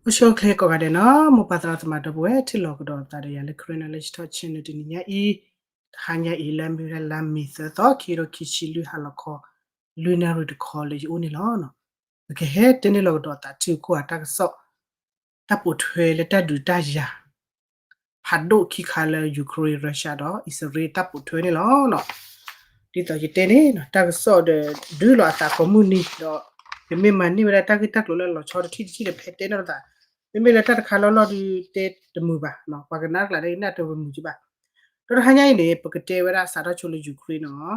အိၣ်ဆူၣ်အိၣ်ချ့ကိးဂၤဒဲးနီၤ, မိၢ်ပၢ်သရၣ်သမါဒီပုၢ်ဝဲၢ် ထံၣ်လိာ်ကဒီးသးဒီးယၤလၢ Karen Knowledge Talk Channel တနံၤညါအံၤ, တဟါညါအံၤလၢအမ့ၢ်ဝဲဒၣ်လါမ့ၤသၢသီ ခံကထိခံဆံလွံၢ် ဟါလီၤခီ လွံၢ်နၣ်ရံၣ်တခီလၢယအိၣ်န့ၣ်လီၤ. ပကဟဲတဲန့ၢ်လီၤကဒီးသးထံဂုၤကီၢ်ဂၤတၢ်ကစီၣ်, တၢ်ပိာ်ထွဲလၢတၢ်ဒုးတၢ်ယၤ ဖးဒိၣ်ခံခါလၢ Ukraine Russia ဒီးအံၣ်စရ့လးတၢ်ပိာ်ထွဲန့ၣ်လီၤ. ဒ်သိးယတဲန့ၣ် တၢ်ကစီၣ်ဒီး ဒုးလီၤအသးကိးမုၢ်နံၤဒီး ယမ့ၢ်မၤန့ၢ်ဝဲဒၣ်တၢ်ဂ့ၢ်တၢ်ကျိၤလၢလီၤဆီတထံၣ်တထံၣ်ဒီး ဖဲတဲန့ၢ်လိာ်သး, မ့မ့ၢ်လၢတၢ်တခါလီၢ်လီၢ်ဒုးတဲတမုာ်ဘၣ်, ပှၤကနၣ်တကျါဒ်နၢ်တမုာ်ကဘၣ်. ဒီးတဟါညါအံၤန့ၣ် ပကတဲဝဲဒၣ်စးထီၣ်ဆိလၢ Ukraine နီၤ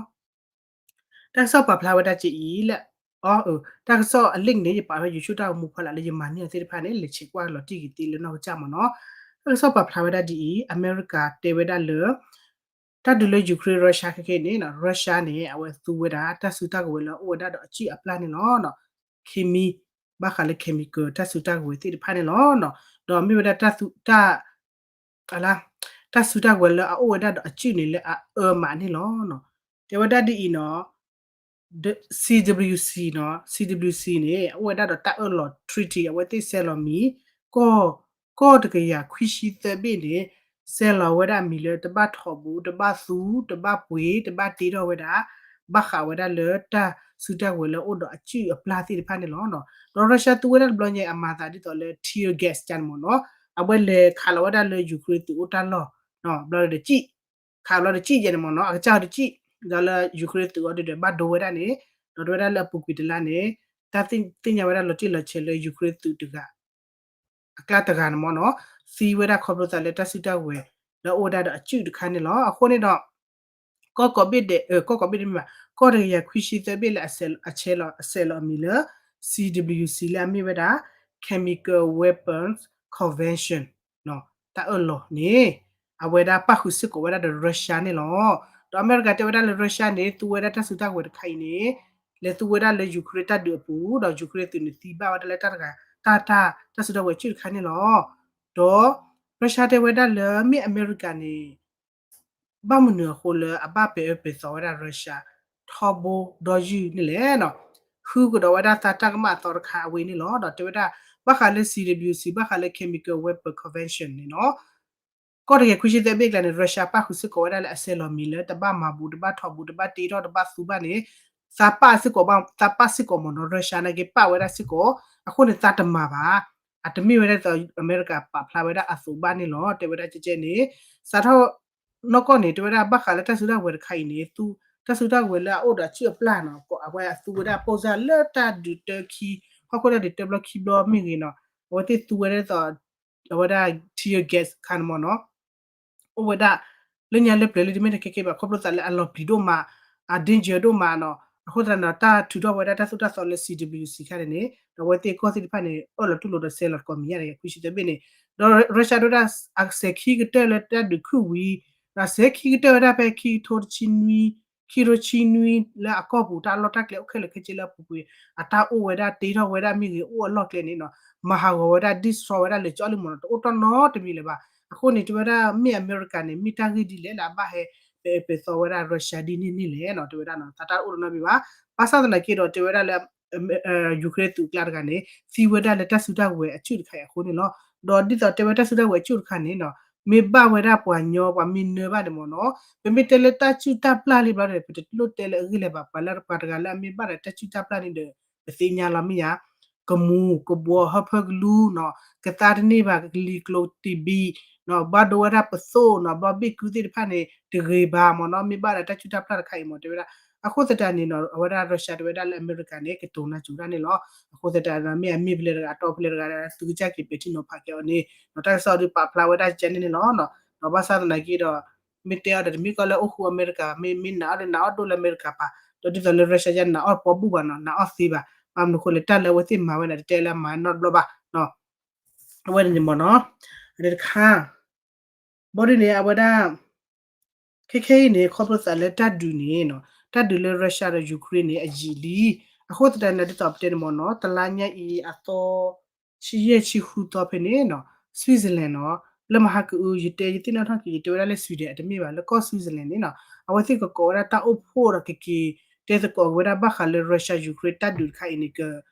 တၢ်ကစီၣ်ပာ်ဖျါဝဲဒၣ်ကဲအံၤလၢ အီ တၢ်ကစီၣ်အ link န့ၣ် ယပာ်ဖဲ YouTube တၢ်ဂီၤမူဖီလာ်လၢယမၤန့ၢ်အီၤသ့ၣ်တဖၣ်န့ၣ် လဲၤဆဲးကွၢ်လီၤတံၢ်က့ၤသ့လၢနီၢ်ကစၢ်မ့ၢ်နီၤ. တၢ်ကစီၣ်ပာ်ဖျါဝဲဒၣ်ဒ်အံၤ, အမဲရကၤတဲဝဲဒၣ်လၢ တၢ်ဒုးလၢ Ukraine Russia ခဲကနံၣ်န့ၣ် Russia န့ၣ် အဝဲသူဝဲဒၣ်တၢ်စုတၢ်ကဝဲၤလၢအအိၣ်ဝဲဒၣ်ဒီးအစုၣ်အပျၢ်န့ၣ်လီၤ. ခ့မံ ဘၣ်ဃးလၢ chemical တၢ်စုတၢ်ကဝဲၤသ့ၣ်တဖၣ်န့ၣ်လီၤ. ဒီးမ့ၢ်ဝဲဒၣ်တၢ် တၢ်စုတၢ်ကဝဲၤလၢအအိၣ်ဝဲဒၣ်ဒီးအစုၣ်န့ၣ်လၢအအၢမးန့ၣ်လီၤ. တဲဝဲဒၣ်ဒ်အံၤနီၤ, CWC နီၤ, CWC န့ၣ် အအိၣ်ဝဲဒၣ်ဒီးတၢ်အၢၣ်လီၤ treaty အဝဲသ့ၣ်ဆဲးလီၤမံၤ ကီၢ် ကီၢ်တကယၤခွံဆံသၢဘ့ၣ်န့ၣ် ဆဲးလီၤဝဲဒၣ်မံၤလၢတဘၣ်ထီၣ်ဘူး တဘၣ်သူ တဘၣ်ပှ့ၤ တဘၣ်တ့ထီၣ်ဝဲဒၣ် ဘၣ်ဃးဝဲဒၣ်လၢတၢ်စုတၢ်ကဝဲၤလၢအအိၣ်ဒီးအစုၣ်အပျၢ်သ့ၣ်တဖၣ်န့ၣ်လီၤ. ဒီး Russia သူဝဲဒၣ်တဘျီညါအမၤသးဒ်သိးလၢ tear gas န့ၣ်မ့ၢ်နီၤ, အဝဲလဲၤခးလီၤဝဲဒၣ်လၢ Ukraine သုးအိၣ်တၢ်လီၢ် ဘျီဒီးစံၣ် ခးဘျီဒီးစံၣ်ယဲန့ၣ်မ့ၢ်နီၤ, အကစၢ်ဒီးစံၣ် ဒီးလၢ Ukraine သုးအီၤဒုးဒီးဘၣ်ဒိဝဲဒၣ်န့ၣ်, ဒီးတဲဝဲဒၣ်လၢအပူၤကွံာ်တလါန့ၣ် တၢ်သ့ၣ်ညါဝဲဒၣ်လီၤတံၢ်လီၤဆဲးလၢ Ukraine သုးတဂၤ အကျါတဂၤန့ၣ်မ့ၢ်နီၤ, သံဝဲဒၣ်ခီဖျိသးလၢတၢ်စုတၢ်ကဝဲၤ လၢအအိၣ်ဝဲဒၣ်ဒီးအစုၣ်တခါန့ၣ်လီၤ. အဃိန့ၣ်ဒီး ကီၢ်ကိးဘ့ၣ်ဒဲး ကီၢ်ကိးဘ့ၣ်ဒဲးမ့ၢ်ဘၣ် ကီၢ်တကယၤခွံဆံသၢဘ့ၣ်လၢအဆဲးလီၤ အဆဲးလီၤအမံၤလၢ CWC လၢအမ့ၢ်ဝဲဒၣ် Chemical Weapons Convention တၢ်အၢၣ်လီၤန့ၣ် အဝဲဒၣ်ပၣ်ဃုာ်စ့ၢ်ကီးဝဲဒၣ်ဒီး Russia န့ၣ်လီၤ. ဒီးအမဲရကၤတဲဝဲဒၣ်လၢ Russia န့ၣ် သူဝဲဒၣ်တၢ်စုတၢ်ကဝဲၤတခါအံၤန့ၣ် လဲၤသူဝဲဒၣ်လၢ Ukraine တၢ်ဒုးအပူၤ ဒီး Ukraine သုးန့ၣ်သံဘၣ်ဝဲဒၣ်လၢတၢ်တဂၤ တၢ် တၢ် တၢ်စုတၢ်ကဝဲၤစုၣ်တခါန့ၣ်လီၤ. ဒီး Russia တဲဝဲဒၣ်လၢမ့ၢ်အမဲရကၤန့ၣ် ဘၣ်မနုၤအဃိလၢအဘၣ်ပဲာ်အၢပဲာ်သီဝဲဒၣ် Russia ထီဘိဒီယုၢ်န့ၣ်လဲၣ်နီၤ, ဃုကဒီးဝဲဒၣ်သးတၢ်ကမၣ်အသီတခါအဝဲန့ၣ်လီၤ. ဒီးတဲဝဲဒၣ် ဘၣ်ဃးလၢ CWC ဘၣ်ဃးလၢ Chemical Weapon Convention န့ၣ်နီၤ, ကီၢ်တကယၤခွံဆံသၢဘ့ၣ်အကျါန့ၣ် Russia ပၣ်ဃုာ်စ့ၢ်ကီးဝဲဒၣ်လၢအဆဲးလီၤမံၤလၢတဘၣ်မၤဘူး တဘၣ်ထီၣ်ဘူး တဘၣ်တ့ထီၣ် တဘၣ်သူဘၣ်န့ၣ် သးပၣ်စ့ၢ်ကီးဘၣ် သးပၣ်စ့ၢ်ကီးမ့ၢ်နီၤ, Russia နာ်က့ပၣ်ဝဲဒၣ်စ့ၢ်ကီး, အဃိန့ၣ်သးတမၤဘၣ်, အတမ့ၢ်ဝဲဒၣ်ဒ်သိးအမဲရကၤပာ်ဖျါဝဲဒၣ်အသိးဘၣ်န့ၣ်လီၤ. တဲဝဲဒၣ်ကဲကဲန့ၣ် စးထီၣ်နီၢ်ကီၢ်န့ၣ် တဲဝဲဒၣ်ဘၣ်ဃးလၢတၢ်စုတၢ်ကဝဲၤတခါအံၤန့ၣ် တၢ်စုတၢ်ကဝဲၤလၢအအိၣ်ဒီးအစုၣ်အပျၢ်နီၤ, အဝဲအသူဝဲဒၣ်ပိၢ်စၢ်လၢတၢ်ဒုးတၢခံ ဟီၣ်ခိၣ်တၢ်ဒုးတၢဘျီခံဘျီမ့ၢ်ဂ့ၤနီၤ, အဝဲသ့ၣ်သူဝဲဒၣ်ဒ်သိး အဝဲဒၣ် tear gas ခါန့ၣ်မ့ၢ်နီၤ အိၣ်ဝဲဒၣ် လၢညါလၢပျၢၤလၢတမ့ၢ်တခဲကဲဘၣ် ခီဖျိသးလၢအလီၤပျံၤဒိၣ်မး, အ danger ဒိၣ်မးနီၤ, အဃိသတးန့ၣ် တၢ်ထုးထီၣ်ဝဲဒၣ်တၢ်သိၣ်တၢ်သီလၢ CWC ခါန့ၣ်န့ၣ် ဒီးအဝဲသ့ၣ်ကီၢ်သ့ၣ်တဖၣ်န့ၣ် အၢၣ်လီၤတူၢ်လိာ်ဒီးဆဲးလီၤတကိးမံၤညါဒီးခွံဆံသၢဘ့ၣ်န့ၣ်, ဒီး Russia တဲဝဲဒၣ်အစဲးခံကတၢၢ်လၢတၢ်ဒုးခုၣ်ဝံၤ ဒီးစဲးခံကတၢၢ်ဝဲဒၣ်ဖဲခံကထိတဆံနွံ ခံကထိဆံနွံလၢအကီၢ်ပူၤ တၢ်လီၢ်တၢ်ကျဲအိၣ်ခဲလၢာ်ခဲဆ့လၢအပူၤကွံာ် အတၢ်အိၣ်ဝဲဒၣ်တ့ထီၣ်ဝဲဒၣ်မ့ၢ်ဂ့ၤ အိၣ်အလီၢ်ကျဲန့ၣ်နီၤ, မၤဟးဂီၤဝဲဒၣ် destroy ဝဲဒၣ်လၢကၠီလံမ့ၢ်နီၤ, တအိၣ်တီၢ်နီတမံၤလၢၤဘၣ်. အဃိန့ၣ် တဲဝဲဒၣ်မ့ၢ်အမဲရကၤန့ၣ် မ့ၢ်တၢ်ဂ့ၢ်ဒ်လဲၣ်လၢအဘၣ်ဟဲ ပဲာ်အၢပဲာ်သီဝဲဒၣ် Russia ဒ်န့ၣ်န့ၣ်လဲၣ်နီၤ, တဲဝဲဒၣ်နီၤ သးတၢ်တအိၣ်တနီတမံၤဘၣ်. ဘၣ်ဆၣ်သနာ်က့ဒီး တဲဝဲဒၣ်လၢ Ukraine သုးကျါတဂၤန့ၣ် သံဝဲဒၣ်လၢတၢ်စုတၢ်ကဝဲၤအစုၣ်တခါအံၤအဃိန့ၣ်လီၤ. ဒီးဒ်သိးတဲဝဲတၢ်စုတၢ်ကဝဲၤအစုၣ်တခါန့ၣ်နီၤ မ့ၢ်ဘၣ်ဝဲဒၣ်ပှၤညီ ပှၤမ့ၢ်နၢဘၣ်န့ၣ်မ့ၢ်နီၤ, ပမ့ၢ်တဲလၢတၢ်စုၣ်တၢ်ပျၢ်လံဘျီန့ၣ် ပတလိၣ်တဲလၢအဂ့ၢ်လၢၤဘၣ်, ပှၤလၢပှၤတဂၤလၢအမ့ၢ်ဘၣ်ဒီးတၢ်စုၣ်တၢ်ပျၢ်န့ၣ်ဒီး ပသ့ၣ်ညါလီၤမ့ၢ်ဧါ ကမူၤကဘှီ ဟၢဖၢကလူနီၤ, ကသါတန့ၢ်ဘၣ် ကလံၤကျိၤတံၢ်ဘံၣ်နီၤ, ဘၣ်ဒိဝဲဒၣ်ပသိၣ်နီၤ, ဘျီဘ့ၣ်ကုသ့ၣ်တဖၣ်န့ၣ် တဂ့ၤဘၣ်မ့ၢ်နီၤ, မ့ၢ်ဘၣ်ဒီးတၢ်စုၣ်တၢ်ပျၢ်တခါအံၤမ့ၢ်တဲဝဲဒၣ်. အဃိသတးန့ၣ်နီၤ အဝဲဒၣ် Russia တဲဝဲဒၣ်လၢအမဲရကၤန့ၣ် ကတိၤနၢ်စူၤတၢ်န့ၣ်လီၤ. အဃိသတးဒီး မ့ၢ်အမ့ၢ်ဖဲလဲၣ်တဂၤ အတီဖဲလဲၣ်တဂၤ သုကစၢ်က့ၤပဲာ်ထံနီၤဖးကဲအီၤန့ၣ်နီၤ, တၢ်ကစီၣ်ဒုးပာ်ဖျါဝဲဒၣ်ကဲန့ၣ်န့ၣ်လီၤ. ဒီးဘၣ်ဆၣ်သနာ်က့ဒီး မ့ၢ်တဲအီၤဒီး တမ့ၢ်ကီလၢအိၣ်ဃူအမဲရကၤ, မ့ၢ် မ့ၢ်နာ်အီၤဒီး နာ်အီၤဒိၣ်လၢအမဲရကၤပၤ, ဒီးဒ်သိးလၢ Russia ယါနာ်အီၤပီဘူၣ်ဘၣ်နီၤ, နာ်အီၤသ့ဘၣ်. ဘၣ်မနုၤအဃိလဲၣ် တၢ်လၢအဝဲသ့ၣ်မၤဝဲန့ၣ် တတဲလၢအမၤနီတဘျီဘၣ်. အဝဲန့ၣ်မ့ၢ်နီၤ, အဒတခါ ဘီဒ်န့ၣ် အဝဲဒၣ် ခဲခဲအံၤန့ၣ် ခီဖျိသးလၢတၢ်ဒုးန့ၣ်နီၤ, တၢ်ဒုးလၢ Russia ဒီး Ukraine န့ၣ် အယံာ်လံ. အဃိသတးန့ၣ် ဒ်သိးပတဲန့ၣ်မ့ၢ်နီၤ, တလါညါအံၤ အသီ ဆံယဲၢ်ဆံဃုသီဖဲန့ၣ်နီၤ, Switzerland နီၤ, လၢမဟါကအု ယတဲ ယသ့ၣ်နီၣ်ထီၣ်က့ၤ ယတဲဝဲဒၣ်လၢ Sweden အတမ့ၢ်ဘၣ်, လၢကီၢ် Switzerland န့ၣ်နီၤ, အဝဲသ့ၣ်ကကိးဝဲဒၣ်တၢ်အိၣ်ဖှိၣ်ဒီးကက့ၤ တဲသကိးက့ၤဝဲဒၣ်ဘၣ်ဃးလၢ Russia Ukraine တၢ်ဒုးတခါအံၤန့ၣ် က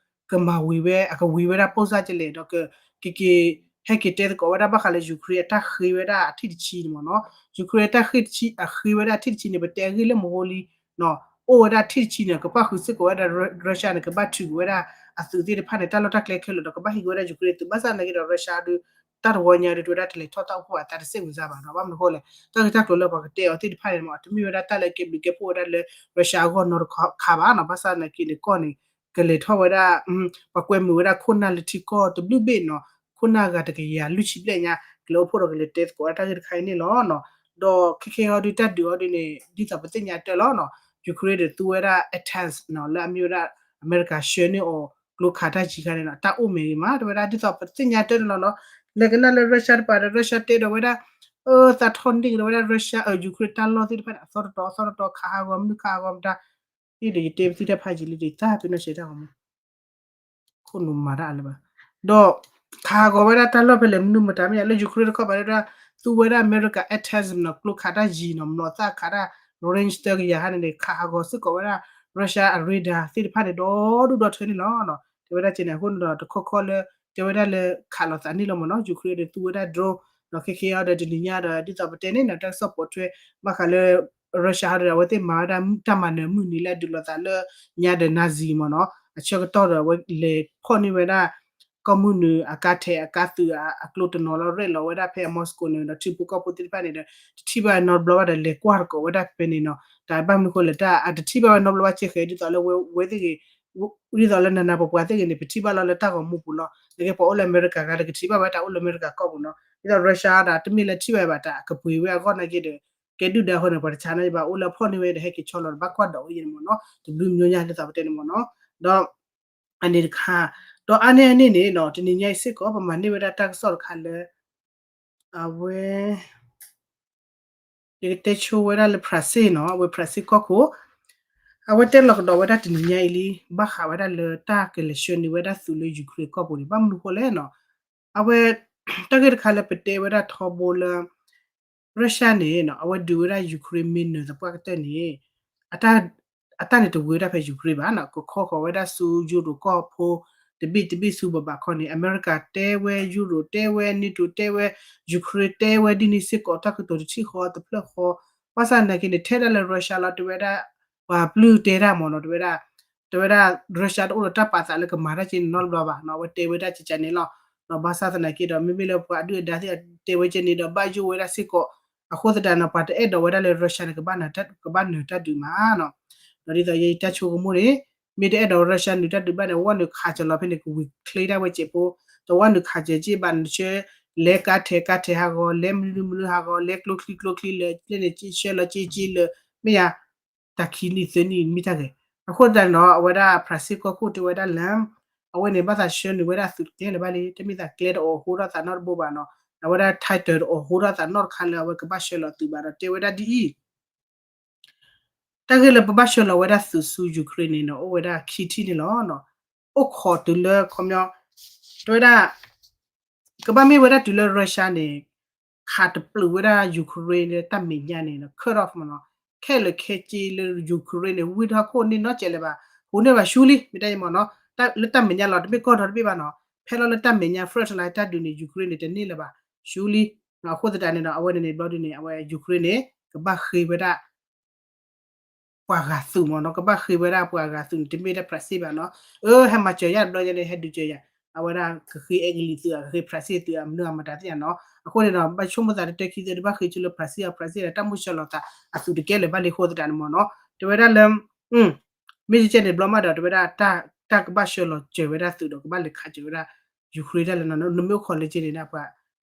ကမၤဝံၤဝဲ အကဝံၤဝဲဒၣ်ပိၢ်စၢ်ကလဲာ်ဒီး ကက့ၤ ဟဲက့ၤတဲသကိးဝဲဒၣ်ဘၣ်ဃးလၢ Ukraine အတၢ်ဃ့ဝဲဒၣ်အထံၣ်တဆံန့ၣ်မ့ၢ်နီၤ. Ukraine အတၢ်ဃ့တဆံ အဃ့ဝဲဒၣ်အထံၣ်တဆံန့ၣ် ပတဲအဂ့ၢ်လၢမဟိလံ အိၣ်ဝဲဒၣ်ထံၣ်တဆံန့ၣ် ကပၣ်ဃုာ်စ့ၢ်ကီးဝဲဒၣ် Russia န့ၣ် ကဘၣ်ထုးက့ၤဝဲဒၣ်အသုးသ့ၣ်တဖၣ်န့ၣ် တၢ်လီၢ်တၢ်ကျဲခဲလၢာ်ဒီး ကဘၣ်ဟံးက့ၤဝဲဒၣ် Ukraine သုး ဘၣ်ဆၣ်သနာ်က့ဒီး Russia ဒုး တၢ်တဝီညါဒုး တဝဲဒၣ်တလဲၤထီၣ်တၢ်အိၣ်ဖှိၣ်အသးတစဲးဝံၤစါဘၣ်နီၤ. ဘၣ်မနုၤအဃိလဲၣ် တၢ်ဂ့ၢ်တၢ်ကျိၤလၢပှၤကတဲအီၤသ့ၣ်တဖၣ်န့ၣ်မ့ၢ် တမ့ၢ်ဝဲဒၣ်တၢ်လၢကဲဘျုးကဲဖှိၣ်ဝဲဒၣ်လၢ Russia အဂီၢ်နီတခါဘၣ်နီၤ. ဘၣ်ဆၣ်သနာ်က့န့ၣ် ကီၢ်န့ၣ် ကလဲၤထီၣ်ဝဲဒၣ် ပှၤကွဲမုာ်ဝဲဒၣ်ခိၣ်နၢ်လၢထံကီၢ်တဘျုးဘ့ၣ်နီၤ ခိၣ်နၢ်ဂၤတကယၤလွံၢ်ဆံဘျဲၣ်ညါ ကလဲၤအိၣ်ဖှိၣ်ဒီးကလဲၤတဲသကိးဝဲဒၣ်တၢ်ဂ့ၢ်တခါအံၤန့ၣ်လီၤ. ဒီးခဲခဲအံၤဒုး တၢ်ဒုးအီၤဒုးန့ၣ် ဒ်သိးပသ့ၣ်ညါတၢ်လီၤနီၤ Ukraine ဒီးသူဝဲဒၣ် အတၢၣ် နီၤ လၢအမ့ၢ်ဝဲဒၣ် အမဲရကၤဆှၢန့ၢ်အီၤ ကျိခးတၢ်ယံၤခါန့ၣ်နီၤ တၢ်အိၣ်မ့ၢ်ဂ့ၤမး တဝဲဒၣ်ဒ်သိးပသ့ၣ်ညါတၢ်န့ၣ်လီၤနီၤ. လဲၤကနၣ်လၢ Russia တပၤဒီး Russia တဲဒီးဝဲဒၣ် အၢ သးထီၣ်န့ၢ်ကဒီးဝဲဒၣ် Russia အ Ukraine တၢ်လီၢ်သ့ၣ်တဖၣ်န့ၣ် အသီတတီၤအသီတတီၤ ခးဟးဂီၤမနုၤခးဟးဂီၤမတၤ အံၤဒီးယတဲပသုတၢ်ဖးယံာ်လံဒီး ယသးပ့ၤနီၣ်ဆဲးတၢ်ဂီၤမူ ခိၣ်နူာ်မၤတၢ်အါလၢၤဘၣ်. ဒီးခးဟးဂီၤဝဲဒၣ်တၢ်လီၢ်ဖဲလဲၣ်မနုၤမတၤမ့ၢ်ဧါ လၢ Ukraine တခီပၤဒၣ် သူဝဲဒၣ်အမဲရကၤ အတၢၣ် နီၤ ကျိခးတၢ်ယံၤနီၤ မျိာ်သၣ်ခးတၢ် range သၢကယၤဟါန့ၣ်န့ၣ် ခးဟးဂီၤစ့ၢ်ကီးဝဲဒၣ် Russia အ radar သ့ၣ်တဖၣ်န့ၣ် ဒီဒူၣ်ဒီထၢန့ၣ်လီၤ. တဲဝဲဒၣ်ကဲန့ၣ် အဃိန့ၣ်ဒီး တခီခီလၢ တဲဝဲဒၣ်လၢခးလိာ်သးန့ၣ်လီၤမ့ၢ်နီၤ Ukraine ဒီးသူဝဲဒၣ် drone ဒီးခဲခဲအံၤဒီးတနံၤညါဒီး ဒ်သိးပတဲန့ၣ်နီၤ တၢ်ကစီၣ်ပိာ်ထွဲ ဘၣ်ဃးလၢ Russia ဟီဒီး အဝဲသ့ၣ်မၤဝဲဒၣ်တၢ်မၤနၢၤမုၢ်နံၤလၢအဒုးလိာ်သးလၢညါဒီး Nazi မ့ၢ်နီၤ အဆၢကတီၢ်ဒီး အဝဲလဲၤဖီၣ်န့ၢ်ဝဲဒၣ် ကီၢ်မုၢ်နုာ်အကါထဲးအကါသုးအကျိတနီၤလီၤ ရဲၣ်လီၤဝဲဒၣ်ဖဲအ Moscow န့ၣ်ဒီး ထံဖိကီၢ်ဖိသ့ၣ်တဖၣ်န့ၣ်ဒီး တထံၣ်ဘၣ်နီတဘျီဘၣ်ဒီး လဲၤကွၢ်သကိးဝဲဒၣ်ဖဲန့ၣ်နီၤ တၢ်ဘၣ်မနုၤဃိလဲၣ် တၢ်အတထံၣ်ဘၣ်ဝဲနီတဘျီဘၣ် ကဲဃဲ ဒ်သိးလၢဝဲသ့ၣ်ဂ့ၤ ဒ်သိးလၢနၤနၤပှၤပှၤသ့ၣ်ဂ့ၤန့ၣ် ပထံၣ်ဘၣ်လီၤလၢတၢ်ဂီၤမူပူၤလီၤ နကဲပှၤအိၣ်လၢအမဲရကၤဂၤဒီး ကထံၣ်ဘၣ်ဝဲတၢ်အိၣ်လၢအမဲရကၤကီၢ်ပူၤနီၤ ဒ်သိး Russia ဒီး တမ့ၢ်လၢထံၣ်ဘၣ်ဘၣ်တၢ်ကပှ့ၤဝဲအဂီၢ်နာ်က့ဒီး ကဲဒုၣ်ဒါအဃိန့ၣ် ပှၤတဆါန့ၣ်ဘၣ်အိၣ်လၢအဖီၣ်န့ၢ်ဝဲဒီး ဟဲက့ၤဆီလီၤဒီး ဘၣ်ကွၢ်ဒိးဝဲယဲန့ၣ်မ့ၢ်နီၤ တဘျုးမံၤညါဒ်သိးပတဲန့ၣ်မ့ၢ်နီၤ ဒီး အန့ၣ်တခါ ဒီးအါန့ၢ်အန့ၣ်န့ၣ်နီၤ တနံၤညါအံၤစ့ၢ်ကီး ပမၤန့ၢ်ဝဲဒၣ်တၢ်ကစီၣ်တခါလၢ အဝဲ ယကတဲဆိဝဲဒၣ်လၢ France နီၤ အဝဲ France ကီၢ်ခိၣ် အဝဲတဲလီၤကဒီးဝဲဒၣ်တနံၤညါအံၤလံ ဘၣ်ဃးဝဲဒၣ်လၢတၢ်ကလဲၤဆှၢန့ၢ်ဝဲဒၣ်သုးလၢ Ukraine ကီၢ်ပူၤန့ၣ် ဘၣ်မနုၤဃိလဲၣ်နီၤ အဝဲ တၢ်ဂ့ၢ်တခါလၢပတဲဝဲဒၣ်ထီဘိလၢ Russia န့ၣ်နီၤ အဝဲဒုးဝဲဒၣ် Ukraine မ့ၢ်နၢၤသပှၢ်ကတၢၢ်န့ၣ် အတၢ်န့ၣ်တဝံၤဝဲဒၣ်ဖဲ Ukraine ဘၣ်နီၤ ကခီဃီၤဝဲဒၣ်ဆူ Europe ကီၢ်ဖိ တဘ့ၣ်တဘ့ၣ်ဆူဘၣ်ဘၣ်ခီန့ၣ် အမဲရကၤတဲဝဲ Europe တဲဝဲ NATO တဲဝဲ Ukraine တဲဝဲဒ်န့ၣ်စ့ၢ်ကီး တၢ်ကတိၤတထံၣ်ဃီတဖျၢၣ်ဃီ ဘၣ်ဆၣ်သနာ်က့န့ၣ် ထဲဒၣ်လၢ Russia လီၤ တဲဝဲဒၣ် ပှၤပျုၢ်တဲတၢ်မ့ၢ်နီၤ တဲဝဲဒၣ် တဲဝဲဒၣ် Russia တအိၣ်ဒီးတၢ်ပာ်သးလၢကမၤတၢ်က့န့ၣ်နီတဘျီဘၣ်နီၤ အဝဲတဲဝဲဒၣ်ကကန့ၣ်လီၤ ဒီးဘၣ်ဆၣ်သနာ်က့ဒီး မ့မ့ၢ်လၢပှၤအဒုၣ်အဒါသ့ၣ်တဲဝဲကဲန့ၣ်ဒီး ဘၣ်ယိၣ်ဝဲဒၣ်စ့ၢ်ကီး အဃိသတးန့ၣ် ပှၤတအဲၣ်ဒိးဝဲဒၣ်လၢ Russia န့ၣ် ကဘၣ်နၢၤတၢ်ဒုးမးနီၤ ဒီးဒ်သိးယတၢ်ဆိကမိၣ်န့ၣ် မ့ၢ်တအဲၣ်ဒိး Russia နၢၤတၢ်ဒုးဘၣ်န့ၣ် ဝဲနုာ်ခးစၢၤလီၤဖဲန့ၣ် ကဝံၤချ့ဒၣ်ဝဲစဲးဖိ ဒီးဝဲနုာ်ခးစၢၤက့ဘၣ်န့ၣ် ဆှၢ လဲၤကါထဲးကါထဲးဟးဂီၤ လဲၤမနုၤမနုၤဟးဂီၤ လဲၤကျိချံကျိချံလၢာ် ကျဲန့ၣ် ဆှၢလီၤက့က့လၢာ် မ့ၢ်ယါ တၢ်ခံနံၣ်သၢနံၣ်မ့ၢ်တၢ်ဂ့ၤ အဃိသတးန့ၣ်ဒီး အဝဲဒၣ် France ကီၢ်ခိၣ်တဲဝဲဒၣ်လၢ အဝဲန့ၣ် ဘၣ်သးဆှၢနုာ်ဝဲဒၣ်သုးတကဲလၢၤဘၣ်လံ တမ့ၢ်သးကျဲတအိးဟိထီၣ်သးနီတဘိဘၣ်နီၤ အဝဲဒၣ် title တအိးဟိထီၣ်သးနီတခါလၢအဝဲကဘၣ်ဆှၢလီၤသုးဘၣ်ဒီး တဲဝဲဒၣ်ဒ်အံၤ တၢ်ဂ့ၢ်လၢပဘၣ်ဆှၢလီၤဝဲဒၣ်သုးဆူ Ukraine န့ၣ်နီၤ အိၣ်ဝဲဒၣ်ခံထံၣ်န့ၣ်လီၤ. အိၣ်ခိးတုၤလၢ ခီပညီ တဲဝဲဒၣ် ကဘၣ်မ့ၢ်ဝဲဒၣ်တုၤလၢ Russia န့ၣ် ခးတပျုာ်ဝဲဒၣ် Ukraine လၢတၢ်မဲာ်ညါန့ၣ် cut off မ့ၢ်နီၤ ခဲလၢာ်ခဲဆ့လၢ Ukraine န့ၣ် ဝံထီၣ်ခိၣ်န့ၢ်နီတစဲးလၢၤဘၣ် ဟူးန့ၢ်ဘၣ်ဆူလံ မ့ၢ်တၢ်အံၤမ့ၢ်နီၤ လၢတၢ်မဲာ်ညါလီၤ တမ့ၢ်ကီၢ်ဒီတဘ့ၣ်ဘၣ်နီၤ ဖဲလီၤလၢတၢ်မဲာ်ညါ front line တၢ်ဒုးန့ၣ် Ukraine န့ၣ် တန့ၢ်လၢၤဘၣ် ဆူလံ အဃိသတးန့ၣ်ဒီး အဝဲန့ၣ်န့ၣ် ဘျီဒုန့ၣ် အဝဲ Ukraine န့ၣ် ကဘၣ်ဃ့ဝဲဒၣ် ပှၤဂၤသုးမ့ၢ်နီၤ ကဘၣ်ဃ့ဝဲဒၣ်ပှၤဂၤသုးန့ၣ် တမ့ၢ်ဒၣ် France ဘၣ်နီၤ အၢ ဟဲမၤစၢၤယၤတဘျီညါန့ၣ် ဟဲဒုးစၢၤယၤ အဝဲဒၣ်ကဃ့ Italy သုး ကဃ့ France သုး အမနုၤအမတၤသ့ၣ်ညါနီၤ အဃိန့ၣ်ဒီး ဘၣ်ဆိကမိၣ်သးတတၢခံသၢတဘၣ်ဃ့ကၠိလၢ France အ France ဒီးတၢ်မိၣ်ဆှၢလီၤသး အသုးတကဲလၢၤဘၣ်လံအဃိသတးန့ၣ်မ့ၢ်နီၤ တဲဝဲဒၣ်လၢ မ့ၢ်ကဲန့ၣ်ဘျီမးဒီး တဲဝဲဒၣ် တၢ်ကဘၣ်ဆှၢလီၤစၢၤဝဲဒၣ်သုးဒီး ကဘၣ်လဲၤခးစၢၤဝဲဒၣ် Ukraine ဒၣ်လဲာ်နီၤ နမ့ၢ်အိၣ်ခိးလၢကဲန့ၣ်ဒၣ် ပှ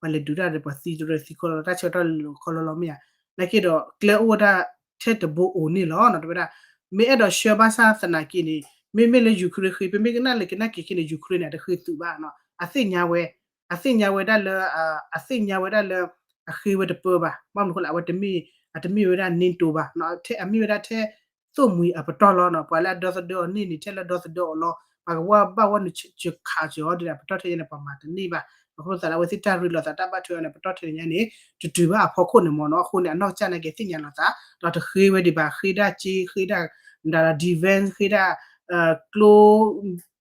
ၤလဲၤဒုးတၢ်ဒီး ပှၤသံတရၢသံခီလီၤ တၢ်ဆၢကတီၢ်လီၤခီလီၤလီၤမ့ၢ်ဧါ နာ်က့ဒီး ကျဲအိၣ်ဝဲဒၣ်ထဲတဘိအိၣ်န့ၣ်လီၤနီၤ တဲဝဲဒၣ် မ့ၢ်အဲၣ်ဒိးဆှၢဘၣ်ဆၣ်သနာ်က့န့ၣ် မ့မ့ၢ်လၢ Ukraine ဃ့ ပမ့ၢ်ကနၣ်လၢကနၣ်က့ၤက့ၤန့ၣ် Ukraine န့ၣ် အတဃ့သုးဘၣ်နီၤ အသ့ၣ်ညါဝဲ အသ့ၣ်ညါဝဲဒၣ်လၢ အသ့ၣ်ညါဝဲဒၣ်လၢ အဃ့ဝဲတပၢဘၣ် ဘၣ်မနုၤဃိလဲၣ် အဝဲတမ့ၢ် အတမ့ၢ်ဝဲဒၣ် NATO ဘၣ် အမ့ၢ်ဝဲဒၣ်ထဲ သိၣ်မှံၤအပတီၢ်လီၤနီၤ ပှၤလၢအဒီသဒၢအီၤန့ၣ်န့ၣ် ထဲလၢဒီသဒၢအီၤလီၤ ပှၤကဝၢ်ဘၣ်ဝဲနုာ်စၢခးစၢၤအီၤဒ်န့ၣ် အပတီၢ်ထဲန့ၣ် ပှၤမၤတန့ၢ်ဘၣ် အဃိသတးလၢအဝဲသ့ၣ်တၢ်ရ့လိာ်သးတၢ်ဘၣ်ထွဲအီၤန့ၣ် အပတီၢ်ထဲန့ၣ်ညါန့ၣ် တတုၤဘၣ်အဖီခိၣ်န့ၣ်မ့ၢ်နီၤ အဃိန့ၣ် အနီၢ်ကစၢ်နာ်က့ၤသ့ၣ်ညါလိာ်သး ဒီးတဃ့ဝဲဒံးဘၣ် ဃ့ဒၣ်က့ ဃ့ဒၣ် ဒၣ် defense ဃ့ဒၣ်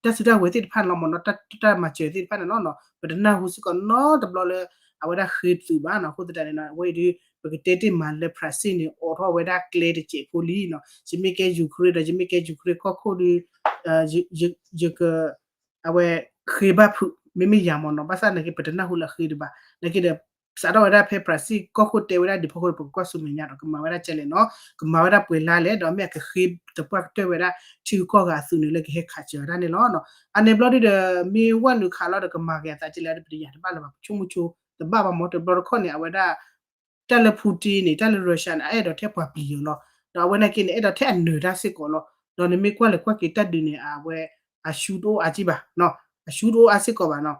ကျိ တၢ်စုတၢ်ကဝဲၤသ့ၣ်တဖၣ်န့ၣ်လီၤမ့ၢ်နီၤ, တၢ်မၤစၢၤသ့ၣ်တဖၣ်န့ၣ်လီၤနီၤ, ပတနၢ်ဟူစ့ၢ်ကီးနီတဘျီလၢ အဝဲဒၣ်ဃ့သုးဘၣ်နီၤ. အဃိသတးန့ၣ်နီၤ အဝဲအံၤဒုး ပကတဲတ့ၢ်မးလၢ France န့ၣ် အိးထီၣ်ဝဲဒၣ်ကျဲတစဲးဖိလံနီၤ, ယမ့ၢ်ကဲ Ukraine ဒီး ယမ့ၢ်ကဲ Ukraine ကီၢ်ခိၣ်ဒီး ယက အဝဲဃ့ဘၣ်ဖုး မ့မ့ၢ်ယၤမ့ၢ်နီၤ, ဘၣ်ဆၣ်နာ်က့ပတနၢ်ဟူလၢအဃ့တဘၣ်, နာ်က့ဒီး စးထီၣ်ဝဲဒၣ်ဖဲ France ကီၢ်ခိၣ်တဲဝဲဒၣ်ဒ်ဖီခိၣ်ဒီး ပကကွၢ်ဆူမဲာ်ညါဒီး ကမၤဝဲဒၣ်ကဲလဲၣ်နီၤ, ကမၤဝဲဒၣ်ပှဲၤလါလဲၣ်, ဒီးမ့ၢ်အကဃ့သပှၢ်ကတၢၢ်ဝဲဒၣ် ထံဂုၤကီၢ်ဂၤအသုးန့ၣ် လၢကဟဲခးစၢၤဝဲဒၣ်န့ၣ်လီၤ. အန့ၣ်ဘျီဒုဒီး မ့ၢ်ဝဲနုာ်ခးလီၤဒီး ကမၤက့ၤအသးကဲလဲၣ် ပတယၤတဘၣ်လၢၤဘၣ်, ပဆိကမိၣ်ဆိတဘၣ်ဘၣ်မ့ၢ် တဘျီတခီၣ်န့ၣ် အဝဲဒၣ် တၢ်လၢ Putin န့ၣ် တၢ်လၢ Russia န့ၣ် အအဲၣ်ဒိးထဲပှၤပျံၤအီၤလီၤ. ဒီးအဝဲနာ်က့န့ၣ် အဲၣ်ဒိးထဲအနၢၤတၢ်စ့ၢ်ကီးလီၤ. ဒီးနမ့ၢ်ကွၢ်လဲၤကွၢ်က့ၤတၢ်ဒုးန့ၣ် အဝဲ အရှုံးတအိၣ်အါကံဘၣ်, အရှုံးတအိၣ်အါစ့ၢ်ကီးဘၣ်နီၤ.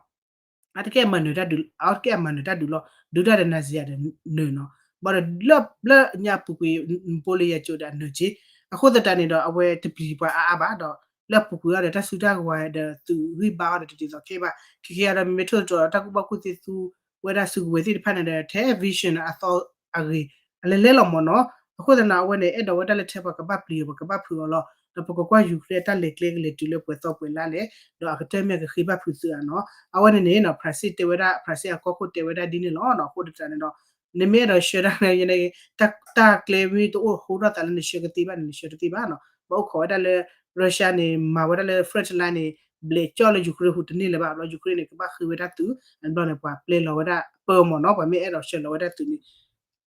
အတကဲအမၤနၢၤတၢ်ဒုး, အတကဲအမၤနၢၤတၢ်ဒုးလီၤ. ဒုးတၢ်ဒီး Nazi ဒီးနၢၤနီၤ. ဘၣ်ဒီးလၢ လၢညါအပူၤကွံာ် Napoleon ကၠိဒီးအနၢၤက့, အဃိသတးန့ၣ်ဒီး အဝဲတပျံၤပှၤအါအါဘၣ်ဒီး လၢအပူၤကွံာ်အီၤဒီး တၢ်စုတၢ်ကဝဲၤဒီးသုးဂံၢ်ဘါအီၤဒီးတဒ်သိးခဲအံၤဘၣ်. ခဲကဲအံၤဒီး မ့မ့ၢ်ထိၣ်သတြီၤဒီး တၢ်ကူၣ်ဘၣ်ကူၣ်သ့သူဝဲဒၣ်စုကဝဲၤသ့ၣ်တဖၣ်န့ၣ်ဒီး ထဲ vision အသီအဂ့ၤ အလဲၤလဲၤလီၤမ့ၢ်နီၤ. အဃိသတးန့ၣ် အဝဲန့ၣ် အဲၣ်ဒိးဝဲဒၣ်လၢထဲပှၤကဘၣ်ပျံၤအီၤ ပှၤကဘၣ်ဖုးအီၤလီၤ. ဒီးပကကွၢ် Ukraine အတၢ်လဲၤကျဲကလဲၤတုၤလၢပှဲၤသီပှဲၤလါလဲၣ်, ဒီးအကတၢၢ်မ့ၢ်အကဃ့ဘၣ်ဖုးသုးဧါနီၤ. အဝဲန့ၣ်န့ၣ် France တဲဝဲဒၣ် France အကီၢ်ခိၣ်တဲဝဲဒၣ်ဒ်န့ၣ်လီၤနီၤ. အဃိသတးန့ၣ်ဒီး နမ့ၢ်အဲၣ်ဒိးဆှၢတၢ်န့ၣ် တၢ်ကျဲမ့ၢ်တအိၣ်ဟိထီၣ်သးလၢနဆှၢကသ့ဘၣ်န့ၣ် နဆှၢတသ့ဘၣ်နီၤ. ဘၣ်အိၣ်ခိးဝဲဒၣ်လၢ Russia န့ၣ် မၤဝဲဒၣ်လၢ front line န့ၣ် ဘျဲးကၠီၣ်လၢ Ukraine ဟူးတန့ၢ်လၢၤဘၣ်. ဘျီ Ukraine န့ၣ် ကဘၣ်ဃ့ဝဲဒၣ်သုး, အဘျီန့ၣ် ပှၤပျဲလီၤဝဲဒၣ်ပၢမ့ၢ်နီၤ, ပှၤမ့ၢ်အဲၣ်ဒိးဆှၢလီၤဝဲဒၣ်သုးန့ၣ်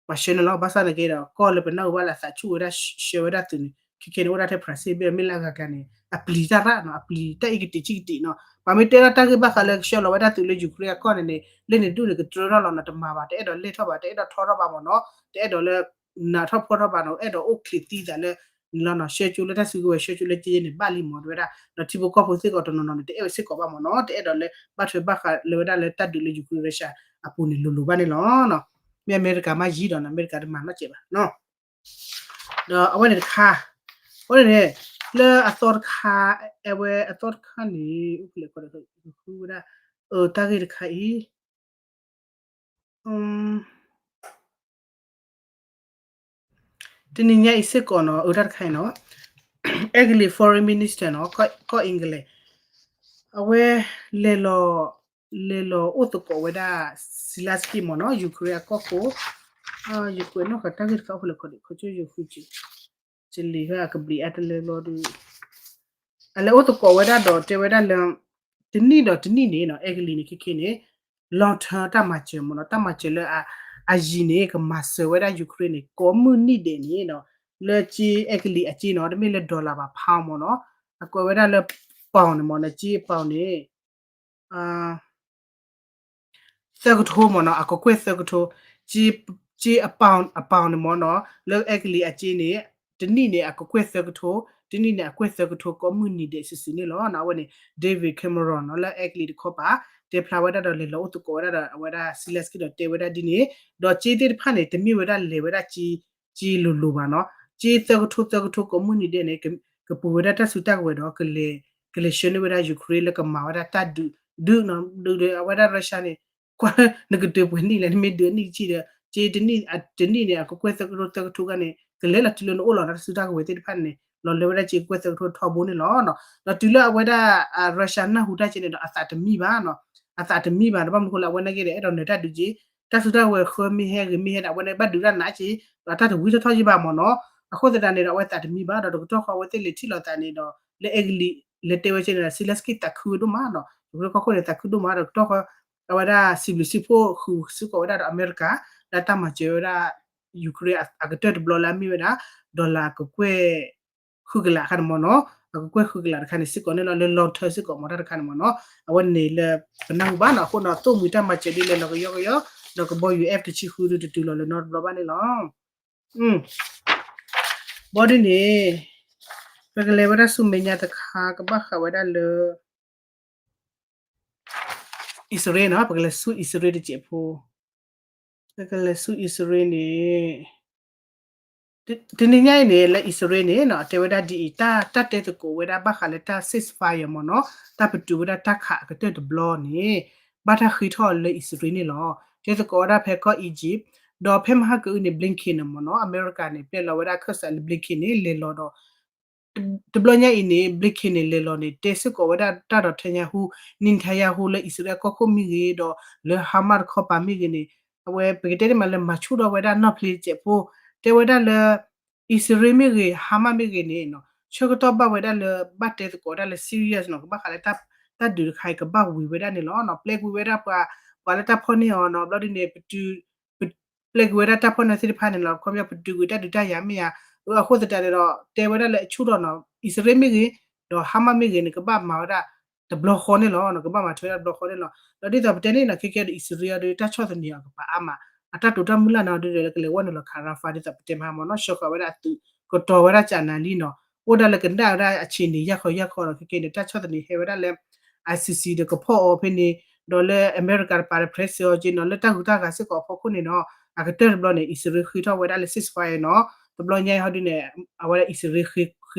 ပှၤဆှၢန့ၣ်လီၤ. ဘၣ်ဆၣ်နာ်က့ဒီး ကီၢ်လၢပနၢ်ဟူဘၣ်လၢအသးဆူၣ်ဝဲဒၣ်ဆှၢဝဲဒၣ်သုးန့ၣ် ခဲခဲန့ၣ် အိၣ်ဒၣ်ထဲ France ဘၣ်မ့ၢ်လၢအဂၤကျါန့ၣ် အပျံၤတၢ်ရၣ်နီၤ, အပျံၤတၢ်အံၤကတံာ်ဆံးကတံာ်နီၤ. ပှၤမ့ၢ်တဲထီၣ်တၢ်ဂ့ၢ်ဘၣ်ဃးလၢကဆှၢလီၤဝဲဒၣ်သုးလၢ Ukraine အကီၢ်န့ၣ်န့ၣ် လၢန့ၣ်ဒူၣ်န့ၣ် ကတြၢထီၣ်လီၤနီၤ, တမၤဘၣ်, တအဲၣ်ဒိးလဲၢ်ထီၣ်ဘၣ်, တအဲၣ်ဒိးထီထီၣ်ဘၣ်မ့ၢ်နီၤ, တအဲၣ်ဒိးလၢ နးထီၣ်ဖှီၣ်ထီၣ်ဘၣ်နီၤ, အဲၣ်ဒိးအိၣ်ချ့သံသးလၢ န့ၣ်လီၤနီၤ. ဆှၢကၠိလၢတၢ်စုကဝဲၤ ဆှၢကၠိလၢက့န့ၣ် ဘၣ်လံမ့ၢ်တဲဝဲဒၣ်, ဒီးထံဖိကီၢ်ဖိစ့ၢ်ကီးတနီၤနီၤန့ၣ် တအဲၣ်ဝဲစ့ၢ်ကီးဘၣ်မ့ၢ်နီၤ, တအဲၣ်ဒိးလၢဘၣ်ထွဲဘၣ်ဃးလၢဝဲဒၣ်လၢတၢ်ဒုးလၢ Ukraine Russia အပူၤန့ၣ် လိၤလိၤဘၣ်န့ၣ်လီၤ. မ့ၢ်အမဲရကၤမ့ၢ်ယံၤဒီး အမဲရကၤတမၤနီတစဲးဘၣ်နီၤ. ဒီးအဝဲန့ၣ်တခါ, အဝဲန့ၣ်န့ၣ် လၢအသီတခါ, အဝဲအသီတခါန့ၣ် အိၣ်ဖဲလဲၣ်ဃီဒီး ဃုဝဲဒၣ် တၢ်ဂ့ၢ်တခါအံၤ တနံၤညါအံၤစ့ၢ်ကီးနီၤ, အတၢ်တခါအံၤနီၤ, အဲကလံး foreign minister နီၤ, ကီၢ် England, အဝဲလဲၤလီၤ, လဲၤလီၤအိၣ်သကိးဝဲဒၣ် Zelensky မ့ၢ်နီၤ, Ukraine အကီၢ်ခိၣ်, ယကွဲးနီၣ်ဃာ်တၢ်ဂ့ၢ်တခါအိၣ်ဖဲလဲၣ်ခီဒီး ခီကၠိယဃုကၠ့, ကလံၤဟဲအကဘျံးအါတလၢဘျီဒီး အလဲၤအိၣ်သကိးဝဲဒၣ်ဒီးတဲဝဲဒၣ်လၢ တနံၣ်ဒီးတနံၣ်န့ၣ်နီၤ, အဲကလံးန့ၣ်ခဲခဲန့ၣ် long term တၢ်မၤစၢၤမ့ၢ်နီၤ, တၢ်မၤစၢၤလၢအယံၤန့ၣ် ကမၤစၢၤဝဲဒၣ် Ukraine န့ၣ် ကိးမုၢ်နံၣ်ဒဲးန့ၣ်နီၤ, လၢက့အဲကလံးအက့နီၤ, တမ့ၢ်လၢ dollar ဘၣ် pound မ့ၢ်နီၤ, အကွဲးဝဲဒၣ်လၢ pound န့ၣ်မ့ၢ်နီၤ, က့ pound န့ၣ် သၢကထိမ့ၢ်နီၤ, အကကွဲၢ်သၢကထိ, က့ အ pound အ pound န့ၣ်မ့ၢ်နီၤ, လၢအဲကလံးအက့န့ၣ် တနံၣ်န့ၣ် အကကွဲၢ်သၢကထိ, တနံၣ်န့ၣ် အကွဲၢ်သၢကထိ ကိးမုၢ်နံၤဒဲးစုာ်စုာ်န့ၣ်လီၤ. အဝဲန့ၣ် David Cameron နီၤ, လၢအဲကလံးတခီပၤ တဲဖျါဝဲဒၣ်ဒီး လဲၤလီၤအိၣ်သကိးဝဲဒၣ်ဒီး အဝဲဒၣ် Zelensky ဒီးတဲဝဲဒၣ်ဒ်န့ၣ်, ဒီးက့သ့ၣ်တဖၣ်န့ၣ် တမ့ၢ်ဝဲဒၣ်လဲၤဝဲဒၣ်က့ က့လိၤလိၤဘၣ်နီၤ, က့သၢကထိသၢကထိ ကိးမုၢ်နံၤဒဲးန့ၣ် ကပူၤဝဲဒၣ်တၢ်စုတၢ်ကဝဲၤဒီး ကလဲၤဆှၢန့ၢ်ဝဲဒၣ် Ukraine လၢကမၤဝဲဒၣ်တၢ်ဒုး, ဒုးနီၤ, ဒုးဒီးအဝဲဒၣ် Russia န့ၣ် ကွၢ်လၢနကဒုးပှဲၤနံၣ်လဲၣ်, နမ့ၢ်ဒုးအနံၣ်တဆံဒီး က့တနံၣ်န့ၣ် အကကွဲၢ်သၢကထိသၢကထိခါန့ၣ် ကလဲၤလီၤတုၤလၢနအိၣ်လီၤနီၤ, တၢ်စုတၢ်ကဝဲၤသ့ၣ်တဖၣ်န့ၣ် လီၤလၢဝဲဒၣ်က့ကကွဲၢ်သၢကထိထီဘိန့ၣ်လီၤ. ဒီးတုၤလၢအဝဲဒၣ် Russia နၢ်ဟူတၢ်က့န့ၣ်ဒီး အသးတမံဘၣ်နီၤ, အသးတမံဘၣ်ဒီး ဘၣ်မနုၤဃိလၢအဝဲနာ်က့ဒီး အဲၣ်ဒိးနၢၤတၢ်ဒုးက့, တၢ်စုတၢ်ကဝဲၤဃၢမ့ၢ်ဟဲဂ့ၤမ့ၢ်ဟဲဒီး အဝဲန့ၣ်ဘၣ်ဒုးတၢ်နးက့, ဒီးတၢ်တဝံထီၣ်ထီၣ်က့ဘၣ်မ့ၢ်နီၤ. အဃိသတးန့ၣ်ဒီး အဝဲသးတမံဘၣ်ဒီး တကတီၢ်ဃီအဝဲသ့ၣ်လဲၤထံၣ်လိာ်သးန့ၣ်ဒီး လၢအဲကလံး လဲၤတဲဝဲက့န့ၣ်ဒီး Zelensky သးခုဝဲဒိၣ်မးနီၤ, ယကရၢကီၢ်ခိၣ်န့ၣ် သးခုဒိၣ်မးဒီး တကတီၢ်ဃီ အဝဲဒၣ်စံးဘျုးစံးဖှိၣ်ဃုာ်စ့ၢ်ကီးဝဲဒၣ်ဒီးအမဲရကၤ လၢတၢ်မၤစၢၤဝဲဒၣ် Ukraine အကတၢၢ်တဘျီလၢအမ့ၢ်ဝဲဒၣ် dollar ကကွဲၢ် ဃုကလးတခါန့ၣ်မ့ၢ်နီၤ, အကကွဲၢ်ဃုကလးတခါန့ၣ်စ့ၢ်ကီးန့ၣ်လီၤ, လၢ long term စ့ၢ်ကီးမ့ၢ်တၢ်တခါန့ၣ်မ့ၢ်နီၤ, အဝဲန့ၣ်လၢပနၢ်ဟူဘၣ်နီၤ, အဃိနီၤ သိၣ်မှံၤတၢ်မၤစၢၤဒ်လဲၣ်လီၤကယီကယီ, ဒီးကဘီယူၤ F တဆံဃုဒုးတတုၤလီၤလၢၤနီတဘျီဘၣ်န့ၣ်လီၤ. ဘီဒ်န့ၣ် ပကလဲၤဝဲဒၣ်ဆူမဲာ်ညါတခါ ကဘၣ်ဃးဝဲဒၣ်လၢ အံၣ်စရ့လးနီၤ, ပကလဲၤဆူအံၣ်စရ့လးတစဲးဖိ, ပကလဲၤဆူအံၣ်စရ့လးန့ၣ် တနံၤညါအံၤန့ၣ် လၢအံၣ်စရ့လးန့ၣ်နီၤ တဲဝဲဒၣ်ဒ်အံၤ တၢ် တၢ်တဲသကိးဝဲဒၣ်ဘၣ်ဃးလၢတၢ် ceasefire မ့ၢ်နီၤ, တၢ်ပတုာ်ဝဲဒၣ်တၢ်ခးအကတၢၢ်တဘျီန့ၣ် ဘၣ်တၢ်ဃ့ထီၣ်လၢအံၣ်စရ့လးန့ၣ်လီၤ. တဲသကိးဝဲဒၣ်ဖဲကီၢ် Egypt, ဒီးဖဲမဟါကအုန့ၣ် Blinken န့ၣ်မ့ၢ်နီၤ, အမဲရကၤန့ၣ် ပျဲလီၤဝဲဒၣ်ခၢၣ်စးလၢ Blinken န့ၣ် လဲၤလီၤဒီး တဘျီညါအံၤန့ၣ် Blinken န့ၣ် လဲၤလီၤန့ၣ် တဲစ့ၢ်ကီးဝဲဒၣ်တၢ်ဒီး Netanyahu, Netanyahu လၢအံၣ်စရ့လးကီၢ်ခိၣ်မ့ၢ်ဂ့ၤ ဒီးလၢ Hamas တခီပၤမ့ၢ်ဂ့ၤန့ၣ် အဝဲပကတဲန့ၣ်မးလၢမၤဆူၣ်ထီၣ်ဝဲဒၣ်နီၢ်ဖျ့တစဲးဖိ, တဲဝဲဒၣ်လၢ အံၣ်စရ့လးမ့ၢ်ဂ့ၤ Hamas မ့ၢ်ဂ့ၤန့ၣ် ဆၢကတီၢ်ဘၣ်ဝဲဒၣ်လၢဘၣ်တဲသကိးဒၣ်လၢ serious နီၤ, ကဘၣ်ဃးလၢတၢ်ဒုးတခါအံၤ ကဘၣ်ဝံၤဝဲဒၣ်န့ၣ်လီၤ. ပျဲကွံာ်ဝဲဒၣ်ပှၤ ပှၤလၢတၢ်ဖီၣ်န့ၢ်အီၤနီၤ, ဘျီဒ်န့ၣ် ပတုၤ ပျဲကွံာ်ဝဲဒၣ်တၢ်ဖီၣ်န့ၢ်သ့ၣ်တဖၣ်န့ၣ်လီၤ. ခီပညီပတုၤကွံာ်တၢ်ဒုးတၢ်ယၤမ့ၢ်ဧါ, အဃိသတးန့ၣ်ဒီး တဲဝဲဒၣ်လၢအဆူၣ်ထီၣ်နီၤ, အံၣ်စရ့လးမ့ၢ်ဂ့ၤ ဒီး Hamas မ့ၢ်ဂ့ၤန့ၣ် ကဘၣ်မၤဝဲဒၣ်တဘျီဃီန့ၣ်လီၤ. ကဘၣ်မၤထွဲဒၣ်တဘျီဃီန့ၣ်လီၤ. ဒီးဒ်သိးပတဲန့ၣ်နီၤ ခဲကဲဒီး အံၣ်စရ့လးဒီး တၢ်ဆီၣ်သနံးအီၤကပၤအါမး, အတၢ်တိာ်တၢ်မုၢ်လၢ်န့ၣ်ဒီး လၢကလဲၤဝဲနုာ်လီၤခး Rafah ဒ်သိးပတဲမးမ့ၢ်နီၤ, ဆှၢဃီၤဝဲဒၣ်အသုး ကတီၤဝဲဒၣ်ကနၣ်ဒ်နီၤ, အိၣ်ဒၣ်လၢကနၣ်ဝဲဒၣ်အဆံးန့ၣ် ယၢ်ခီယၢ်ခီဒီး ခဲကဲန့ၣ် တၢ်ဆီၣ်သနံးဟဲဝဲဒၣ်လၢ ICC ဒီးကဖီၣ်အီၤဖဲန့ၣ်, ဒီးလၢအမဲရကၤတပၤဒီး pressure အီၤက့နီၤ, လၢတၢ်ဂုၤတၢ်ဂၤစ့ၢ်ကီးအဖီခိၣ်န့ၣ်နီၤ, အကတၢၢ်တဘျီန့ၣ် အံၣ်စရ့လးဃ့ထီၣ်ဝဲဒၣ်လၢ ceasefire နီၤ, တဘျီညါအံၤဟီဒ်န့ၣ် အဝဲဒၣ်အံၣ်စရ့လးဃ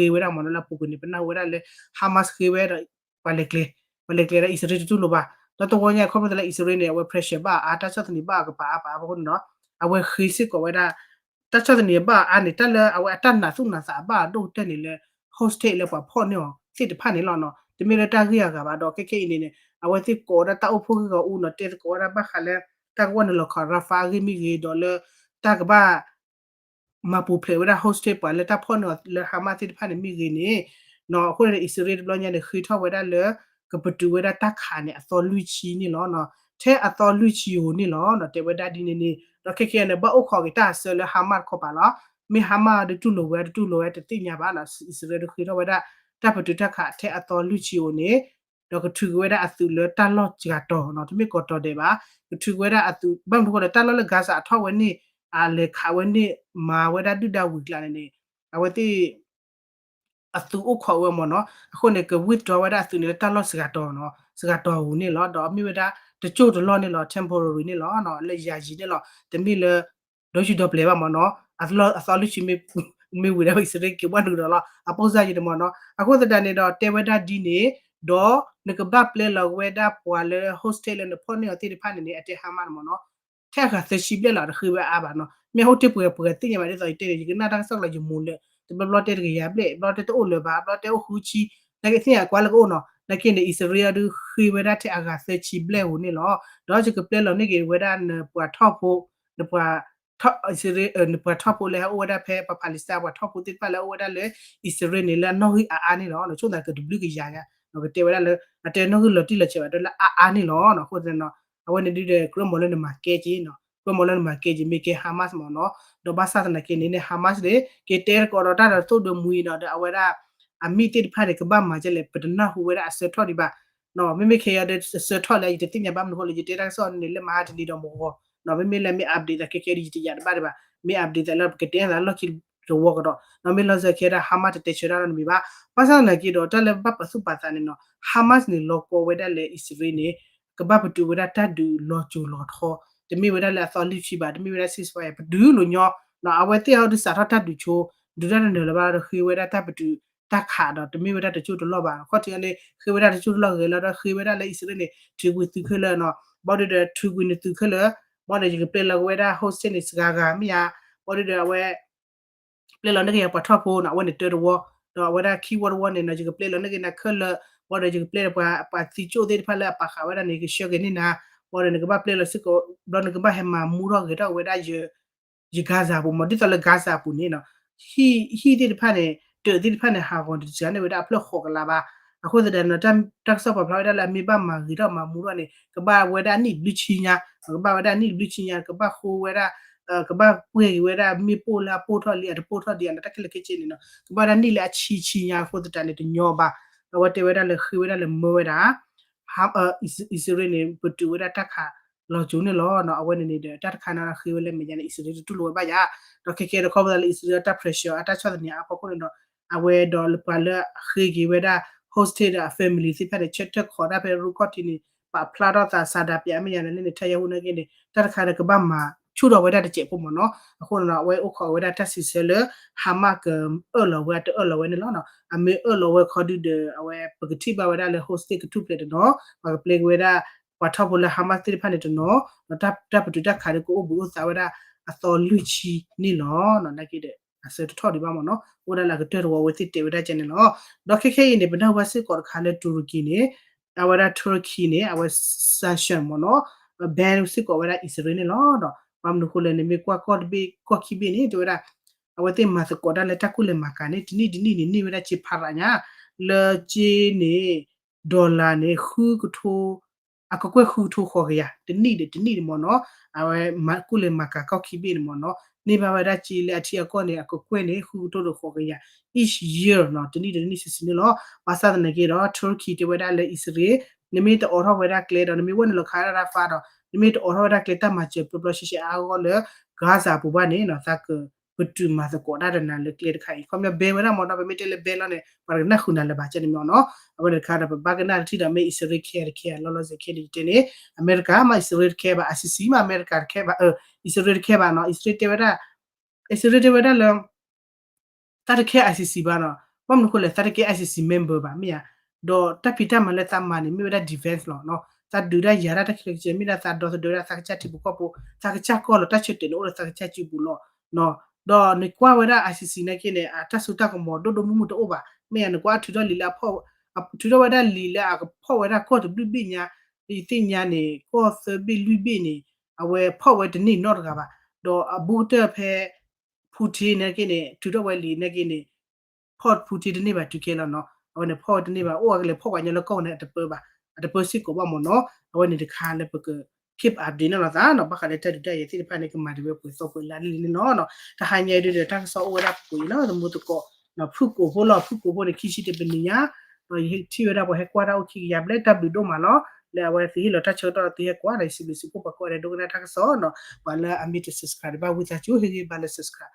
့ဝဲဒၣ်မ့ၢ်နီၤ, လၢအပူၤကွံာ်န့ၣ် ပနၢ်ဟူဝဲဒၣ်လၢ Hamas ဃ့ဝဲဒီး ပှၤလဲၤကျဲၤ, ပှၤလဲၤကျဲၤဒီး အံၣ်စရ့လးတတူၢ်လိာ်ဘၣ်, ဒီးတဝီညါခီဖျိလၢအံၣ်စရ့လးန့ၣ် အဝဲ pressure ဘၣ်အါ, တၢ်ဆီၣ်သနံးဘၣ်အကပၤအါပၤအါဖီခိၣ်န့ၣ်နီၤ, အဝဲဃ့စ့ၢ်ကီးဝဲဒၣ် တၢ်ဆီၣ်သနံးအဘၣ်အါန့ၣ် တၢ်လၢအဝဲအတၢ်နာ်သူၣ်နာ်သးအဘၣ်အဒိၣ်ကတၢၢ်န့ၣ်လၢ hostage လၢပှၤဖီၣ်န့ၢ်အီၤသ့ၣ်တဖၣ်န့ၣ်လီၤနီၤ, တမ့ၢ်လၢတၢ်ဂ့ၢ်အဂၤဘၣ်ဒီး ခဲကဲအံၤန့ၣ်န့ၣ် အဝဲသ့ၣ်ကိးဝဲဒၣ်တၢ်အိၣ်ဖှိၣ်ဂ့ၢ်ဂီၢ်အူနီၤ, တဲသကိးဝဲဒၣ်ဘၣ်ဃးလၢ တၢ်ကဝီၤနုာ်လီၤခး Rafah အဂ့ၢ်မ့ၢ်ဂ့ၤ ဒီးလၢ တၢ်ကဘၣ် မၤပူၤဖျဲးဝဲဒၣ် hostage ပှၤလၢတၢ်ဖီၣ်န့ၢ်အီၤလၢ Hamas သ့ၣ်တဖၣ်န့ၣ်မ့ၢ်ဂ့ၤန့ၣ်နီၤ, အဃိန့ၣ် အံၣ်စရ့လးတဘျီညါန့ၣ် ဃ့ထီၣ်ဝဲဒၣ်လၢ ကပတုာ်ဝဲဒၣ်တၢ်ခးန့ၣ် အသီလွံၢ်ဆံန့ၣ်လီၤနီၤ, ထဲအသီလွံၢ်ဆံဧိၤန့ၣ်လီၤနီၤ, တဲဝဲဒၣ်ဒ်န့ၣ်န့ၣ် ဒီးခဲကဲန့ၣ် ဘၣ်အိၣ်ခိးက့ၤတၢ်အဆၢလၢ Hamas တခီပၤလီၤ, မ့ၢ် Hamas ဒုးတူၢ်လိာ်ဝဲ တတူၢ်လိာ်ဝဲတသ့ၣ်ညါဘၣ်နီၤ, အံၣ်စရ့လးဒုးဃ့ထီၣ်ဝဲဒၣ် တၢ်ပတုာ်တၢ်ခးထဲအသီလွံၢ်ဆံဧိၤန့ၣ် ဒီးကထုးက့ၤဝဲဒၣ်အသုးလၢတၢ်လီၢ်စှၤကတီၢ်နီၤ, တမ့ၢ်ကီးတီၤဒဲးဘၣ်, ကထုးက့ၤဝဲဒၣ်အသုး ဘၣ်မနုၤဃိလဲၣ် တၢ်လီၢ်လၢ Gaza အထီၣ်ဝဲန့ၣ် အလဲၤခးဝဲန့ၣ် မၤဝဲဒၣ်ဒုၣ်ဒါဝံၤကျါန့ၣ်န့ၣ် အဝဲသ့ၣ် အသုးအိၣ်ခိးဝဲမ့ၢ်နီၤ, အဃိန့ၣ် က withdraw ဝဲဒၣ်အသုးန့ၣ်လၢတၢ်လီၢ်စှၤကတီၢ်နီၤ, စှၤကတီၢ်ဧိၤန့ၣ်လီၤ, ဒီးအမ့ၢ်ဝဲဒၣ်တစိၢ်တလီၢ်န့ၣ်လီၤ, temporary န့ၣ်လီၤ, လၢယၤယံၤန့ၣ်လီၤ, တမ့ၢ်လၢ ဒီးယူၢ်ဒီးပျဲၤဘၣ်မ့ၢ်နီၤ, အသီလွံၢ်ဆံ မ့ၢ်ဝံၤဒီး အံၣ်စရ့လးက့ၤဘၣ်နုာ်ဒီးလီၤ, အပိၢ်စၢ်ယံၤန့ၣ်မ့ၢ်နီၤ, အဃိသတးန့ၣ်ဒီး တဲဝဲဒၣ်ဒ်န့ၣ်, ဒီးနကဘၣ်ပျဲလီၤဝဲဒၣ်ပှၤလၢ hostage လၢနဖီၣ်န့ၢ်အီၤသ့ၣ်တဖၣ်န့ၣ်န့ၣ် အတဲ Hamas န့ၣ်မ့ၢ်နီၤ, ထဲအဂၤသၢဆံဘျဲၣ်လီၤ, တဃ့ဝဲအါဘၣ်နီၤ, မ့ၢ်ဟိတ့ၢ်ပှဲၤပှဲၤသ့ၣ်ညါဘၣ် ဒ်သိးယတဲန့ၣ် ယကနၣ်တၢ်ကစီၣ်လီၤ ယမိၢ်လၢ တဘျီဘျီတဲတကယၤဘျဲၣ် ဘျီတဲတအိၣ်လၢၤဘၣ် ဘျီတဲအိၣ်ဃုဆံ, နာ်က့သ့ၣ်ညါကွၢ်လၢကအိၣ်နီၤ, နာ်က့န့ၣ် အံၣ်စရ့လးဒုးဃ့ဝဲဒၣ်ထဲအဂၤသၢဆံဘျဲၣ်ဧိၤန့ၣ်လီၤ, ဒီးယကပျဲလီၤန့ၢ်က့ၤဝဲဒၣ်နပှၤထီၣ်ဖိ နပှၤ အံၣ်စရ့လး နပှၤထီၣ်ဖိလၢဟဲအိၣ်ဝဲဒၣ်ဖဲပှၤ Palestine ပှၤထီၣ်ဖိသ့ၣ်တဖၣ်လၢအအိၣ်ဝဲဒၣ်လၢ အံၣ်စရ့လးန့ၣ် လၢအနီၣ်ဂံၢ်အါအါန့ၣ်လီၤ, ဆိကမိၣ်သးကတဘျုးကယၤညါ, ကတဲဝဲဒၣ်လၢ အတဲနီၣ်ဂံၢ်လီၤတံၢ်လီၤဆဲးဘၣ် တလၢအါအါန့ၣ်လီၤ, အဃိသတးန့ၣ် အဝဲန့ၣ်ဒုးဒီး ကြၢးမီၤလၢနမၤကဲက့ၤနီၤ, ကြၢးမီၤလၢနမၤကဲက့ၤ မ့ၢ်ကဲ Hamas မ့ၢ်နီၤ, ဒီးဘၣ်ဆၣ်သနာ်က့န့ၣ်န့ၣ် Hamas န့ၣ် က့ၤတဲသကိးဒီးတၢ်ဒီးသိၣ်ဒီးမှံနီၤ, ဒီးအဝဲဒၣ် အမ့ၢ်သ့ၣ်တဖၣ်န့ၣ် ကဘၣ်မၤကဲလဲၣ် ပတနၢ်ဟူဝဲဒၣ်အဆၢထီၣ်ဒံးဘၣ်, မ့မ့ၢ်ခဲအံၤဒီးအဆၢထီၣ်လၢယတသ့ၣ်ညါဘၣ်မနုၤဃိလၢ ယတဲတၢ်ကစီၣ်န့ၣ် လၢမဟါတနံၤဒီးမဂီၤ, မ့မ့ၢ်လၢမ့ၢ် update သးခဲခဲဒ်ယတယာ်တဘၣ်ဒံးဘၣ်, မ့ၢ် update သးလၢပကတဲသးလီၢ်ခံတဝီကဒီး, မ့ၢ်လီၤစၢၤခဲဒၣ် Hamas တတဲဆၢတၢ်နီတမံၤဘၣ်, ဘၣ်ဆၣ်သနာ်က့ဒီး တၢ်လၢဘၣ်ပာ်သူၣ်ပာ်သးန့ၣ်နီၤ, Hamas န့ၣ် လီၤကီဝဲဒၣ်လၢအံၣ်စရ့လးန့ၣ် ကဘၣ်ပတုာ်ဝဲဒၣ်တၢ်ဒုးလီၤစိၤလီၤထီ, တမ့ၢ်ဝဲဒၣ်လၢအသီလွံၢ်ဆံဘၣ်, တမ့ၢ်ဝဲဒၣ် ceasefire ပတုာ်လိာ်ညီ, အဝဲသ့ၣ်ဟီဒုးစးထီၣ်တၢ်ဒုးဆိ, ဒုးတၢ်တနၢၤလၢၤဘၣ်ဒီး ဃ့ဝဲဒၣ်တၢ်ပတုာ်တၢ်ခးဒီး တမ့ၢ်ဝဲဒၣ်တစိၢ်တလီၢ်ဘၣ်, ခီၣ်ထံးန့ၣ် ဃ့ဝဲဒၣ်တစိၢ်တလီၢ်ဂဲၤလီၤဒီး ဃ့ဝဲဒၣ်လၢအံၣ်စရ့လးန့ၣ် ထုးကွံာ်သုးခဲလၢာ်နီၤ, ဘၣ်ဒီးဒီး ထုးကွံာ်နသုးခဲလၢာ်, ဘၣ်ဒီးယကပျဲလီၤက့ၤဝဲဒၣ် hostage န့ၣ် စှၤဂၤမ့ၢ်ဧါ, ဘၣ်ဒီးဒီးအဝဲ ပျဲလီၤန့ၢ်က့ၤယၤပှၤထီၣ်ဖိနီၤ, အဝဲန့ၣ်တၢတဝီ, ဒီးအဝဲဒၣ်ခံဝီတဝီန့ၣ်နီၤ ယကပျဲလီၤန့ၢ်က့ၤနၤခဲလၢာ်, ဘၣ်ဒီးယကပျဲလီၤပှၤ ပှၤသံကၠိၣ်သ့ၣ်တဖၣ်လၢအပာ်ဃာ်ဝဲဒၣ်န့ၣ် ကဆှၢက့ၤန့ၢ်နၤ, ဘၣ်ဒီးနကဘၣ်ပျဲလီၤစ့ၢ်ကီး, ဘျီနကဘၣ်ဟဲမၤမူထီၣ်ဂဲၤထီၣ်ဝဲဒၣ် ယ Gaza အပူၤမ့ၢ် ဒ်သိးလၢ Gaza အပူၤန့ၣ်နီၤ, ဟံၣ် ဟံၣ်သ့ၣ်တဖၣ်န့ၣ် တၢးသ့ၣ်တဖၣ်န့ၣ် ဟးဂီၤန့ၣ် တစှၤန့ၢ်ဝဲဒၣ်အဖျၢၣ်ဃိးကလးဘၣ်, အဃိသတးန့ၣ် တၢ်ကစီၣ်ပာ်ဖျါဝဲဒၣ်လၢအမ့ၢ်ဘၣ်မၤဂ့ၤထီၣ်မၤမူထီၣ်န့ၣ် ကဘၣ်ဝဲဒၣ်နံၣ်ဘျုးဆံညါ, ကဘၣ်ဝဲဒၣ်နံၣ်ဘျုးဆံညါ ကဘၣ်ဃိဝဲဒၣ် ကဘၣ်ပှဲၤက့ၤဝဲဒၣ် မ့ၢ်ပိၢ်လၢအပိၢ်ထီၣ်လံ အတပိၢ်ထီၣ်ဒံး အတၢ်ခဲလၢာ်ခဲဆ့န့ၣ်နီၤ ကဘၣ်ဝဲဒၣ်နံၣ်လၢအဆံဆံညါအဃိသတးန့ၣ် တညီဘၣ်, အဝဲတဲဝဲဒၣ်လၢဃ့ဝဲဒၣ်လၢမၢဝဲဒၣ် အံၣ်စရ့လးန့ၣ် ပတုာ်ဝဲဒၣ်တၢ်ခးလီၤစိၤန့ၣ်လီၤ. အဝဲန့ၣ်န့ၣ်ဒီး တၢ်တခါန့ၣ်ဃ့ဝဲလၢမဲာ်ညါန့ၣ် အံၣ်စရ့လးတတူၢ်လိာ်ဝဲဘၣ်ယၤ, ဒီးခဲကဲတခီပသးလၢအံၣ်စရ့လးတၢ် pressure အတၢ်ဆီၣ်သနံးအါဖီခိၣ်န့ၣ်ဒီး အဝဲဒီးပှၤလၢအဃ့က့ၤဝဲဒၣ် hostage ဒီးအ family သ့ၣ်တဖၣ်န့ၣ် ဆၢထၢၣ်ခိးတၢ်ဖဲရူၢ်ခီၣ်ထံးန့ၣ် ပာ်ဖျါထီၣ်သး ဆန္ဒပြ အမဲာ်ညါန့ၣ်လၢန့ၣ် Netanyahu နာ်က့န့ၣ် တၢ်တခါဒီးကဘၣ်မၤဆူၣ်ထီၣ်ဝဲဒၣ် တစဲးဖိမ့ၢ်နီၤ. အဃိန့ၣ်ဒီး အဝဲအိၣ်ခိးဝဲဒၣ်တၢ်စံးဆၢလၢ Hamas ကအၢၣ်လီၤဝဲတအၢၣ်လီၤဝဲန့ၣ်လီၤ. အမ့ၢ်အၢၣ်လီၤဝဲခီဒုဒီး အဝဲပကထံၣ်ဘၣ်ဝဲဒၣ်လၢ hostage ကထူၣ်ဖျဲးတနီၤ ပှၤကပျဲက့ၤဝဲဒၣ် ပှၤထီၣ်ဖိလၢ Hamas သ့ၣ်တဖၣ်န့ၣ်တနီၤ ဒီးတၢ်ပတုာ်တၢ်ခးဒီးကအိၣ်ဘှံးအိၣ်သါဝဲဒၣ်အသီလွံၢ်ဆံန့ၣ်လီၤ. နာ်က့ဒီး အဆၢတထီၣ်ဒံးဘၣ်မ့ၢ်နီၤ, အိၣ်ဒၣ်လၢအကတၢၢ်တဝီဝဲသ့ၣ်တဲဝဲဒၣ်ကဲန့ၣ်လီၤ. ဒီးခဲခဲအံၤန့ၣ် ပနၢ်ဟူဘၣ်စ့ၢ်ကီးတခါလၢ တူရကံန့ၣ် အဝဲဒၣ် Turkey န့ၣ် အဝဲ sanction မ့ၢ်နီၤ, ban စ့ၢ်ကီးဝဲဒၣ်အံၣ်စရ့လးန့ၣ်လီၤ. ဒီးဘၣ်မနုၤအဃိလဲၣ်န့ၣ် မ့ၢ်ကွၢ်ကီၢ်တဘ့ၣ်ကီၢ်ခံဘ့ၣ်န့ၣ် တဲဝဲဒၣ် အဝဲသ့ၣ်မၤသကိးတၢ်လၢတၢ်ကူၣ်လဲၤမၤကၤန့ၣ် တနံၣ်တနံၣ်န့ၣ် န့ၢ်ဝဲဒၣ်စ့ဖးရးညါ လၢစ့န့ၣ် dollar န့ၣ် ဃုကထိ အကကွဲၢ်ဃုကထိဃိးကယၤ တနံၣ်ဒီးတနံၣ်န့ၣ်မ့ၢ်နီၤ, အဝဲမၤကူၣ်လဲၤမၤကၤကီၢ်ခံဘ့ၣ်န့ၣ်မ့ၢ်နီၤ, န့ၢ်ဘၣ်ဝဲဒၣ်စ့လၢအထံအကီၢ်န့ၣ် အကကွဲၢ်န့ၣ် ဃုကထိဒီးဃိးကယၤ each year နီၤ, တနံၣ်ဒီးတနံၣ်စုာ်စုာ်န့ၣ်လီၤ. ဘၣ်ဆၣ်သနာ်က့ဒီး Turkey တဲဝဲဒၣ်လၢအံၣ်စရ့လး နမ့ၢ်တအိးထီၣ်ဝဲဒၣ်ကျဲဒီး နမ့ၢ်ဝဲနုာ်လီၤခးဒၣ်တၢ်ဖးဒီး နမ့ၢ်တအိးထီၣ်ဝဲဒၣ်ကျဲတၢ်မၤစၢၤပျီပျီရှဲရှဲအါအါဂီၢ်ဂီၢ်လၢ Gaza ပူၤဘၣ်န့ၣ်နီၤ သးက ပတုာ်မၤသကိးတၢ်ဒီးနၤလၢကျဲတခါအံၤ ခီပညီ ban ဝဲဒၣ်မ့ၢ်နီၤ, ပမ့ၢ်တဲလၢ ban လီၤန့ၣ် ပှၤတကနၣ်ဃုာ်နၤလၢၤဘၣ်ကဲန့ၣ်မ့ၢ်နီၤ. အဝဲန့ၣ်တခါဒီး ပဘၣ်ကနၣ်တထံၣ်ဒီး မ့ၢ်အံၣ်စရ့လး care တ care လီၤလီၤဆဲး care န့ၣ်ယတဲန့ၣ် အမဲရကၤမး အံၣ်စရ့လးတ care ဘၣ် ICC မး အမဲရကၤတ care ဘၣ် အံၣ်စရ့လးတ care ဘၣ်နီၤ, အံၣ်စရ့လးတဲဝဲဒၣ် အံၣ်စရ့လး တဲဝဲဒၣ်လၢ သးတ care ICC ဘၣ်နီၤ, ဘၣ်မနုၤအဃိလဲၣ် သးတကဲ ICC member ဘၣ် မ့ၢ်ဧါ, ဒီးတၢ်ဖံးတၢ်မၤလၢသးမၤန့ၣ် မ့ၢ်ဝဲဒၣ် defense လီၤနီၤ, သးဒုးတၢ်ယၤတၢ်တၢ်ခံလၢကစၢၢ် မ့ၢ်ဒၣ်သးဒီသဒၢဒၣ်သးကစၢ်ထံဖိကီၢ်ဖိ သးကစၢ်ကီၢ်လီၤ တၢ်ဆၢတဲာ်န့ၣ်အိၣ်လၢသးကစၢ်စုပူၤလီၤနီၤ, ဒီးနကွၢ်ဝဲဒၣ် ICC နာ်က့န့ၣ် အတၢ်စိတၢ်ကမီၤဒိၣ်ဒိၣ်မုၢ်မုၢ်တအိၣ်ဘၣ် မ့ၢ်ဧါ, နကွၢ်အထုးထီၣ်လံာ်လၢအဖီၣ် ထုးထီၣ်ဝဲဒၣ်လံာ်လၢအကဖီၣ်ဝဲဒၣ်ကီၢ်တဘ့ၣ်ဘ့ၣ်ညါ, ယသ့ၣ်ညါန့ၣ် ကီၢ်သၢဘ့ၣ်လွံၢ်ဘ့ၣ်န့ၣ် အဝဲဖီၣ်ဝဲတန့ၢ်နီတဂၤဘၣ်, ဒီးအဘူးကတၢၢ်ဖဲ Putin နာ်က့န့ၣ် ထုးထီၣ်ဝဲလံာ်နာ်က့န့ၣ် ဖီၣ် Putin တန့ၢ်ဘၣ်တုၤခဲလီၤနီၤ, အဝဲန့ၣ်ဖီၣ်ဝဲတန့ၢ်ဘၣ် အိၣ်အကလဲၤဖီၣ်ပှၤညီလၢကီၢ်န့ၣ် အတပၢဘၣ်, အတပၢစ့ၢ်ကီးဘၣ်မ့ၢ်နီၤ, အဝဲန့ၣ်တခါလၢပက keep update န့ၣ်လီၤသးနီၤ, ဘၣ်ဃးလၢတၢ်ဒုးတၢ်ယၤသ့ၣ်တဖၣ်န့ၣ် ကမၤတ့ၢ်ဝဲပှဲၤသီပှဲၤလါလံန့ၣ်လီၤနီၤ, တဟါညါအံၤဒုးဒီးတၢ်ကစီၣ်အိၣ်ဝဲဒၣ်ပှဲၤအံၤလီၤ, သမူသကိး ဖုၣ်ကိာ်ဖိလီၤ, ဖုၣ်ကိာ်ဖိန့ၣ် ခံဆံတပနံၤညါ, ဒီးယထံၣ်ဝဲဒၣ်ပှၤဟဲကွၢ်တၢ်အိၣ်ခံကယၤဘျဲၣ်, တၢ်ဘျုးဒိၣ်မးလီၤ, လၢအဝဲသုဟ့ၣ်လီၤတၢ်ဆၢကတီၢ်ဒီးသုဟဲကွၢ်ဒီး ယစံးဘျုးစံးဖှိၣ်ပှၤကိးဂၤဒဲးဒိကနၣ်တၢ်ကစီၣ်နီၤ, ပှၤလၢအမ့ၢ်တ subscribe တဘၣ်ဝံသးစူၤ ဟ့ၣ်ဂံၢ်ဘါလၢ subscribe